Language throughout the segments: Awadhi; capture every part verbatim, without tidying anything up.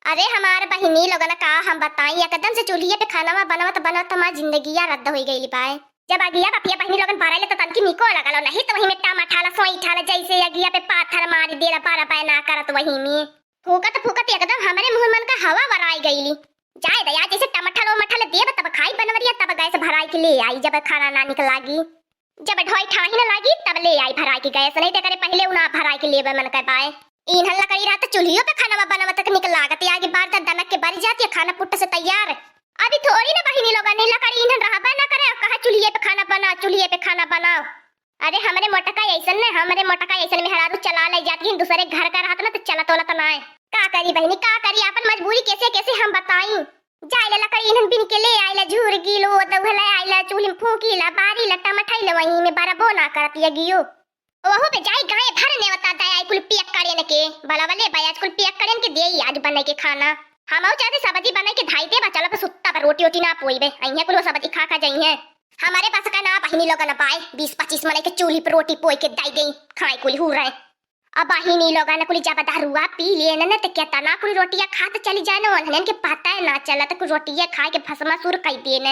अरे हमार बहिनी लोगन, का हम बताई, एकदम से चूल्हिए पे खाना बनवत बनवत हमार जिंदगिया रद्द होइ गइल बाय। जब अगिया बपिया बहिनी लोगन बराइले त तनकी निको लगल, नहीं त वही में टमाठाला सोई ठाला जैसे अगिया पे पाथर मारी देला, बरबे ना करत वही में। फूकत फूकत एकदम हमरे मुंह मन का हवा बराई गइली। जाए दया, जैसे टमाठाला ओमाठाला देब तब खाई बनवरिया, तब गैस भराई के ले आई, जब खाना ना निक लागी। जब ढोई ठाही न लागी, तब ले आई भराई के गैस, नहीं त करे पहिले उना भराई के लेबे मन के बाय। इन्हन लकड़ी रहत चूल्हियो पे खाना बनवत तक निक लागत, आगे बार त दनक के बरी जाती है, खाना पुट्ट से तैयार। अभी थोड़ी ना बहिनी लोगन, नहीं लकड़ी इन्हन रहबे ना करे, कहा चूल्हिए पे खाना बनाओ, चूल्हिए पे खाना बनाओ। अरे हमरे मोटका ऐसन ने, हमरे मोटका ऐसन मेहरारू चला ले जाती है, दूसरे घर का रहत ना त चलत वलत ना है। का करी बहिनी, का करी, आपन मजबूरी कैसे कैसे हम बताई। जाइले लकड़ी इन्हन बिन के ले आइले, झूर गील वो दउहले आइले, चूल्ही में फूकीला, बारीला, टमठैले, वहीं में बरबो ना करत ये गियो। ओहू पे जाई गाय भर नेवता दे आई कुल पियक्कड़ियन के, भला वाले बयाज कुल पियक्कड़ियन के देई आज बने के खाना। हम चाहते सब्जी बने के धाई दे, बचल पे सुत्ता पर रोटी ओटी ना पोईबे, अइहे कुल वो सब्जी खा खा जाइहे। हमारे पास का ना बहिनी लोगन बाय, बीस पच्चीस मनई के चूल्ही पर रोटी पोई के दाई देई, खाए कुल हूर रहे। अब बहिनी लोगन कुल जब दरुआ पी लेन न, त केतना कुल रोटिया खात चली जाए न, उन्हन के पता है ना चलत, कुल रोटिया खाए के भस्मासुर कई देन।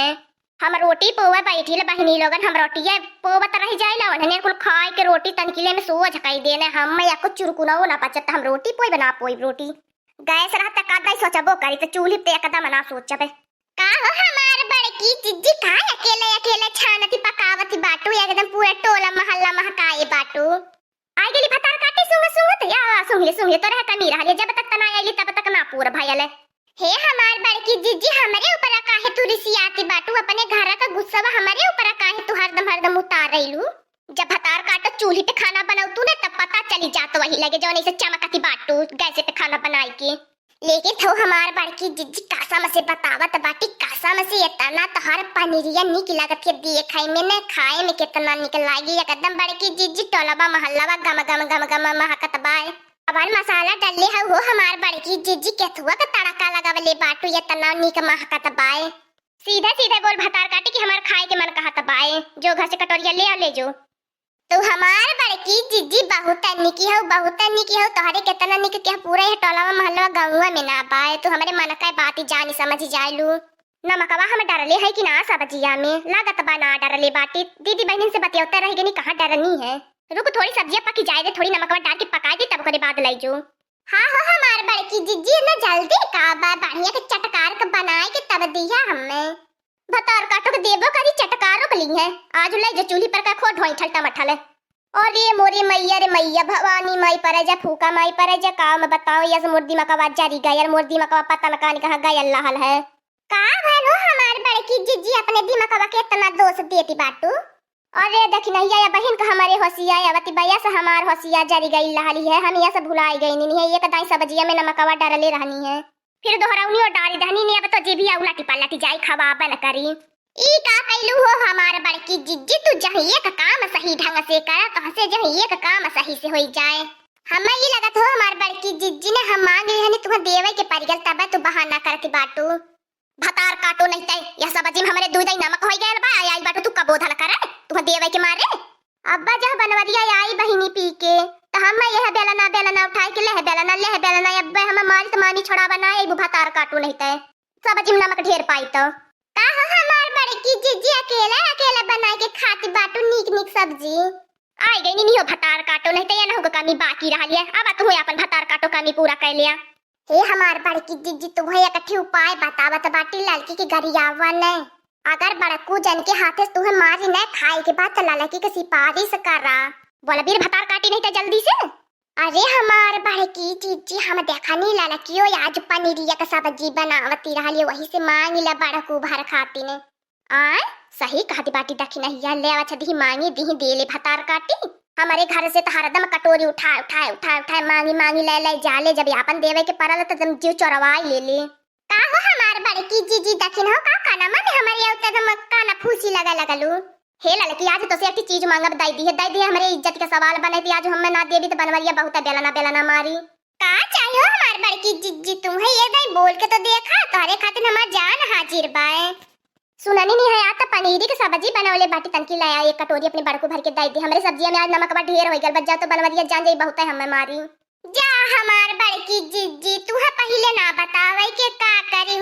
हम रोटी पोवे बैठिल बहिनी लोगन, हम रोटिया पोवत रह जाइला, उन्हन कुल खाए के रोटी तनकिले में सोझ कई देन। हम या कुछ चुरकुनाओ ना पचत, हम रोटी पोई बना पोई रोटी। गैस रहत का दाई सोचबो करी, त चूल्ही पे एकदम ना सोचबे। का हो हमार बड़की जिज्जी, का अकेले अकेले छानती पकावती बाटू, एकदम पूरा टोला महल्ला महकाए बाटू। आई गेली भतार काटी सूंघत सूंघत, या वा, सूंघ ले, सूंघ ले, तोरे कमी रहले, जब तक तना आइली तब तक ना पूर भयल। हे हमार बड़की जिज्जी, हमरे ऊपर काहे तू रिसियाती बाटू, अपने घर का गुस्सा हमरे ऊपर काहे तू हरदम हरदम उतार रहीलू? जब भतार काटो चूल्ही पे खाना बनाऊ तू ना, तब पता चली जात वही लगे जौन ऐसे चमकती बाटू गैस पे खाना बनाई के। लेकिन थो हमार बड़की जिज्जी कसम से बतावत बाटी, कसम से इतना तोहर पनीरिया निक लागत है देखे में न, खाए में कितना निक लागी। एकदम बड़की जिज्जी टोलबा महल्लावा गम गम गम गम महकत बाय। अबर मसाला डलले हउ हो हमार बड़की जिज्जी, केथुआ के तड़का लगावले बाटू, इतना निक महकत बाय। सीधे सीधे बोल भतार काटी कि हमार खाए के मन कहत बाय, जो घर से कटोरिया ले आ, ले जो। तू हमार बड़की जिज्जी बहुत निकी हउ, बहुत निकी हउ। तोहरे केतना निक के पूरा यह टोलवा महल्लवा गौवा में ना बाय। तू हमरे मन का बात जानी समझी जाइलू। नमकवा हम डरले है कि ना सब्जिया में? लागत बा ना डरले बाटी। दीदी बहनिन से बतियौते रह गनी, कहाँ डरनी है। रुक, थोड़ी सब्जिया पकी जाए दे, थोड़ी नमकवा डाल के पकाए दे, तब ओकरे बाद लाई जो। हाँ हो हमार बड़की जिज्जी, ना जल्दी का बा, बढ़िया के चटकार के बनाए के तब दिया हमें। भतार काटो के देबो करी, चटकारो के ली है। आज ले जो चूल्ही पर का खो ढोई ठल टमठल। अरे मोरे मैया रे मैया, भवानी माई परे जा, फूका माई परे जा, का मैं बताओ, यस मोर दिमकवा जरी गया, यार मोर दिमकवा पता न कान कहाँ गया लहल है। का भलो हमार बड़की जिज्जी अपने दिमकवा के इतना दोष देती बाटू? अरे दखिनहिया या बहिन का हमारे होशिया या बती बया से हमार होशिया जरी गई लहली है, हम यस भुलाई गई नहीं है, एक दाई सब्जिया में नमकवा डरले रहनी है। फिर दोहरौनियो डारी दहनी ने, अब तो जीभिया उलटी पलटी जाई, खवाबे न करी। ई का कैलू हो हमार बड़की जिज्जी, तू जहीं एक काम सही ढंग से करा, तोहसे जहीं एक काम सही से होई जाए। हमें ई लगत हो हमार बड़की जिज्जी ने हम मांग लिहनी, तुह देवे के परिगल, तबे तू बहाना करती बाटू। भतार काटो नहीं तै, यह सब्जी में हमरे दूध आई नमक होई गयल बा, आई, आई बाटू तू कबोधन करे, तुह देवे के मारे। अब्बा जह बनवरिया आई बहिनी पी के, त हम यह बेलना, बेलना उठाए के लेह बेलना, लेह बेलना, अब्बे हम मारी त मानी छोड़ावा ना, अइबू भतार काटू नहीं तै। सब्जी में नमक ढेर पाई तो। का हो हमार बड़की जिज्जी अकेले, अकेले बनाए के खाती बाटू नीक, नीक सब्जी। आई गई नी हो भतार काटो नहीं तै, ये ना हो कमी बाकी रह लिया। अब तू अपन भतार काटो कमी पूरा कर लिया। हे हमार बड़की जिज्जी, तुहे एक ठे उपाय बतावत बाटी, ललकी के गरियावा ने। अगर बड़कू जन के हाथे से तुहे मारी न खाए के बाद, त ललकी के सिफारिश करा। बोला बीर भतार काटी नहीं त जल्दी से। अरे हमार बड़की जिज्जी, हम देखनी ललकियो आज पनीरिया के सब्जी बनावती रहली, वही से मांग ले बड़कू भर खाती ने। आय, सही कहती बाटी दखिनहिया, ले आवा छदी मांगी दिही देले भतार काटी। हमरे घर से त हरदम कटोरी उठाए, उठाए, उठाए, उठाए, मांगी, मांगी, ले, ले जाले, जब आपन देवे के परल त एकदम जीव चोरवाई ले ले। का हो हमार बड़की जिज्जी दखिन हो, का काना मन हमरे आउ त एकदम काना फूसी लगा लगलू। हे ललकी, आज तोसे एक चीज मांगब, दई दिहे, दई दिहे, हमरे इज्जत के सवाल बने थी, आज हमें ना देबी त बनवरिया बहुत बेलना, बेलना मारी। का चाहिए हमार बड़की जिज्जी, तुहे ये दई बोल के तो देखा, तोहरे खातिर हमार जान हाजिर बाय। सुननी नहीं है, आ त पनीरी के सब्जी बनवले बाटी, तनकी ले आ एक कटोरी अपने बड़कू भर के दे दे। हमरे सब्जिया में आज नमकवा ढेर हो गल, बच जा तो बनवरिया जान जाई, बहुत है हमें मारी। जा हमार बड़की जिज्जी, तू है पहिले ना बता।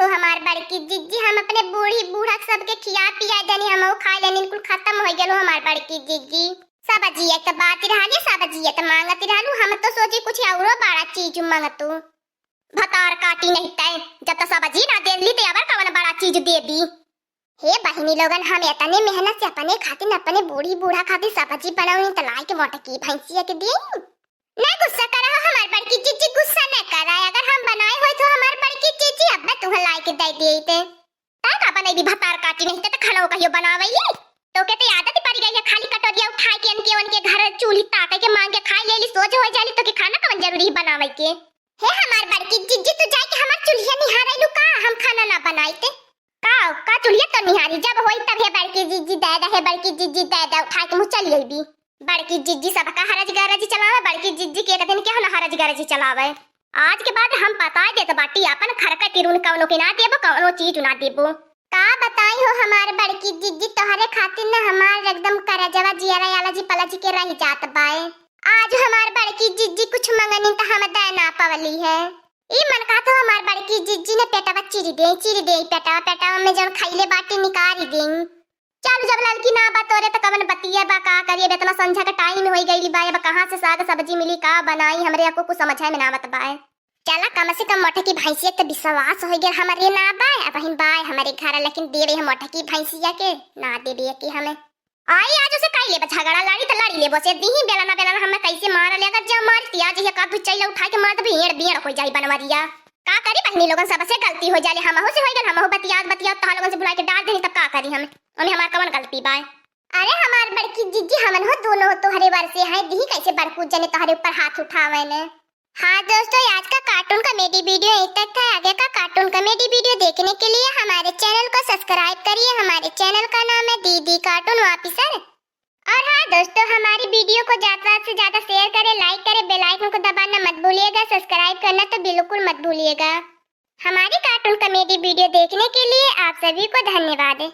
तो हमार बड़की जिज्जी, हम अपने बूढ़ी बूढ़ा सबके खिया पिया देनी, हमहू खा लेनी, कुल खत्म होइ गेलो हमार बड़की जिज्जी। सब्जी एक तो बात रहली, सब्जी एक तो मांगत रहलू, हम तो सोची कुछ औरो बड़ा चीज मांगतू। भतार काटी नहीं तय, जब तो सब्जी ना देली तो अबर कवन बड़ा चीज देबी? हे बहिनी लोगन, हम एतने मेहनत से अपने खातिर, अपने बूढ़ी बूढ़ा खातिर सब्जी बनौनी, त लाई के मोटकी भैंसिया के देई। ना गुस्सा करा हो हमार बड़की जिज्जी, गुस्सा ना करा। अगर हम बनाए होई तो हमार बड़की जिज्जी, अब्बे तुहन लाई के दे दिए थे। तय का बनैबी, भतार काटी नहीं ते, त खाना कहियो बनावैली। तो के ते आदत पड़ गई है, खाली कटोरिया उठाए के इनके उनके घर चूल्ही ताके के मांग के खाए लेली, सोझ हो जाली, तो के खाना कवन जरूरी है बनावे के? हे हमार बड़की जिज्जी, तू जाए के हमार चूल्हिया निहारेलू का? हम खाना ना बनाई ते। का, का चूल्हिया तो निहारी, जब होई तब हे बड़की जिज्जी दे दे, हे बड़की जिज्जी दे दे, उठाए के मुँह चली अइबी। बड़की जिज्जी सबका हरज गरज चलावे, बड़की जिज्जी के एक दिन केहू ना हरज गरज चलावे। आज के बाद हम बताए देत बाटी, अपन घर का तिरुन कौनो के ना देबो, कौनो चीज ना देबो। का बताई हो हमार बड़की जिज्जी, तोहरे खातिर न हमार एकदम करजवा जियरा आलजी पलजी के रह जात बाए। आज हमार बड़की जिज्जी कुछ मंगनी त हम दे ना पवली है। ई मन कहत हो हमार बड़की जिज्जी ने पेटवा चीरी दे, चीरी दे पेटवा, पेटवा में जौन खइले बाटी निकारी दे। चल, जब ललकी ना बा तोरे, त कवन बतिया बा, का करिए? अब इतना संझा के टाइम होइ गइल बा, अब कहाँ से साग सब्जी मिली, का बनाई, हमरे एको कुछ समझे में ना आवत बाए। चला, कम से कम मोटकी भैंसिया के विश्वास होइ गेल, हमरे ना बाए, अबहिन बाए हमरे घर, लेकिन देवे हम मोटकी भैंसिया के, ना देवे के हमें। आई आज उसे कई लेबा झगड़ा, लड़ी त लड़ी लेबो से, दीही बेलना बेलना हमें कैसे मार ले, अगर जब मारी तिया जी का दुचैला उठा के मार देबी, एड़ बेड़ होइ जाई बनवरिया। का करी बहिनी लोगन, सबसे गलती होइ जाले, हमहू से होइ गेल, हमहू बतियात बतियात तहा लोगन से बुला के डाल देनी, तब का करी हम, ओमे हमार कवन गलती बाए? अरे हमार बड़की जिज्जी, हमन हो दोनों हो तोहरे वर से हैं, दीही कैसे बड़कू जने तोहरे ऊपर हाथ उठावे ने। हाँ दोस्तों, आज का कार्टून कॉमेडी वीडियो यहीं तक था। आगे का कार्टून कॉमेडी वीडियो देखने के लिए हमारे चैनल को सब्सक्राइब करिए। हमारे चैनल का नाम है दीदी कार्टून ऑफिसर। और हाँ दोस्तों, हमारी वीडियो को ज़्यादा से ज़्यादा शेयर करें, लाइक करें, बेल आइकन को दबाना मत भूलिएगा, सब्सक्राइब करना तो बिल्कुल मत भूलिएगा। हमारी कार्टून कॉमेडी वीडियो देखने के लिए आप सभी को धन्यवाद।